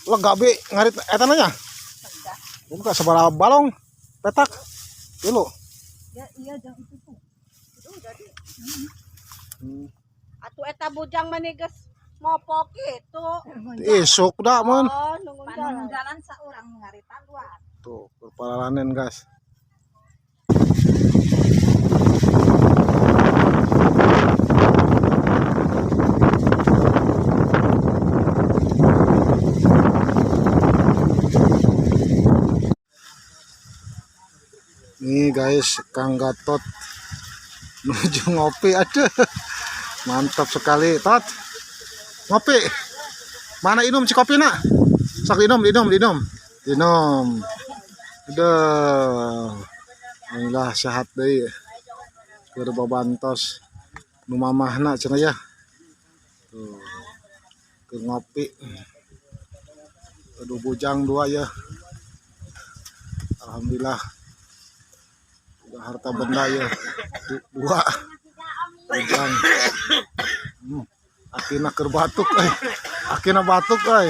Lah gabe ngarit eta nanya. Buka sabaraha balong petak. Tilu. Ya iya jang itu tuh. Itu jadi. Atuh eta bujang mah geus mopok kitu. Isuk dah mon. Oh, nunggu jalan. Panunggalan saurang ngaritan luar. Tuh, perparanen guys. Nih guys, Kang Gatot menuju ngopi. Aduh, mantap sekali, Tot. Ngopi. Mana inum si kopi nak? Sok inum, inum, inum. Inum. Aduh. Alhamdulillah sehat deui. Keur babantos nu mamahna cenah ya. Tuh. Keur ngopi. Aduh bujang dua ya. Alhamdulillah. Udah harta benda ya. Dua. Bujang. Akina keur batuk euy. Akina batuk euy.